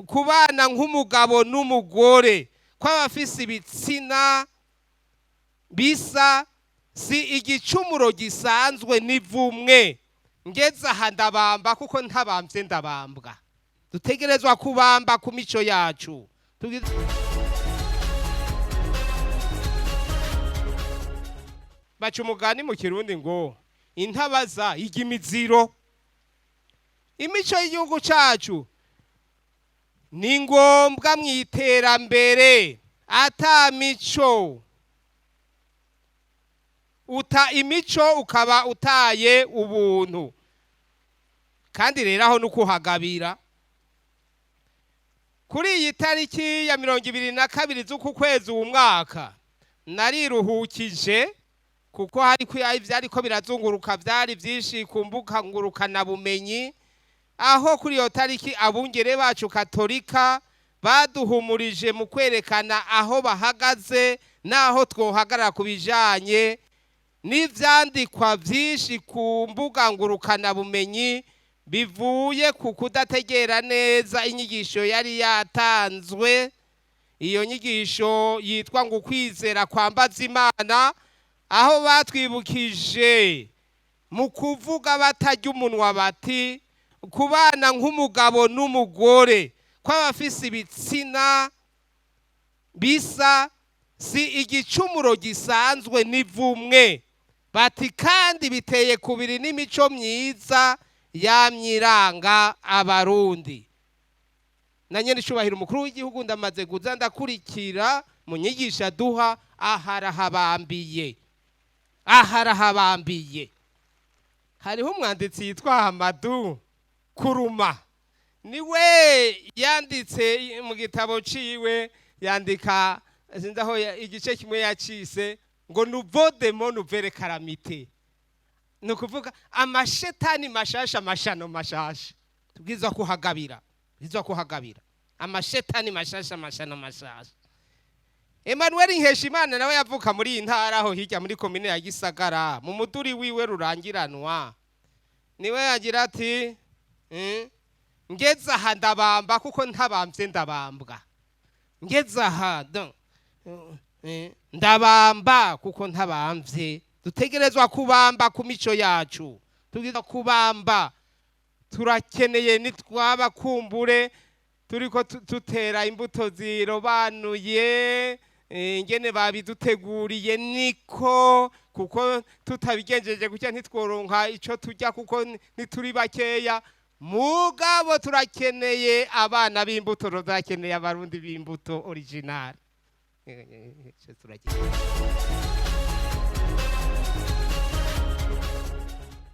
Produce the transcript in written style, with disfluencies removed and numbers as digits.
Kubana nk'umugabo n'umugore kw'abafise ibitsina bisa si igicumuro gisanzwe, n'ivumwe. Ngeze aha ndabamba, kuko ntabambye ndabambwa. Dutegerezwa kubamba ku mico yacu. Baca umugani mu Kirundi ngo intabaza ijya imiziro. Imico y'igihugu cacu ni ngombwa mu iterambere. Ata mico, uta imico ukaba utaye ubuntu. Kandi rero aho nukuhagabira kuri iyi tariki ya 22 z'uku kwezi uwu mwaka, nariruhukije kuko hari ivyariko birazunguruka vyari vyinshi ku mbuga ngurukanabumenyi, aho kuri iyo tariki abungere bacu katolika baduhumurije mu kwerekana aho bahagaze n'aho twohagarara ku bijanye n'ivyandikwa vyinshi ku mbuga ngurukanabumenyi bivuye ku kudategera neza inyigisho yari yatanzwe. Iyo nyigisho yitwa ngo ukwizera kwambaza Imana, aho batwibukije mu kuvuga batarya umunwa bati kubana nk'umugabo n'umugore kw'abafise ibitsina bisa si igicumuro gisanzwe, n'ivumwe. Bati kandi biteye kubiri n'imico myiza yamyiranga Abarundi. Na nyene icubahiro umukuru w'igihugu, ndamaze kuza ndakurikira mu nyigisho aduha, aharahabambiye, aharahabambiye. Hariho umwanditsi yitwa Hamadu Kuruma, niwe yanditse mu gitabo ciwe, yandika sinzi aho igice kimwe yacise ngo nouveaux démons, nouvelles calamités, ni ukuvuga amashetani mashasha, amashano mashasha. Tubwirizwa kuhagabira, tubwirizwa kuhagabira. Amashetani mashasha, amashano mashasha. Emmanuel Nkeshimana nawe yavuka muri iyi ntara, aho hirya muri komine ya Gisagara, mu muduri wiwe rurangiranwa, niwe yagira ati ngeze aha ndabamba, kuko ntabambye ndabambwa. Ngeze aha ndabamba, kuko ntabambye. Dutegerezwa kubamba ku mico yacu, tubwirizwa kubamba. Turakeneye nitwaba kumbure turiko tutera imbuto zirobanuye, ingene babiduteguriye niko, kuko tutabigenjeje gutya ntitworonka ico turya, kuko ntituri bakeya. Mugabo turakeneye abana b'imbuto, turakeneye Abarundi b'imbuto original. Turakeneye.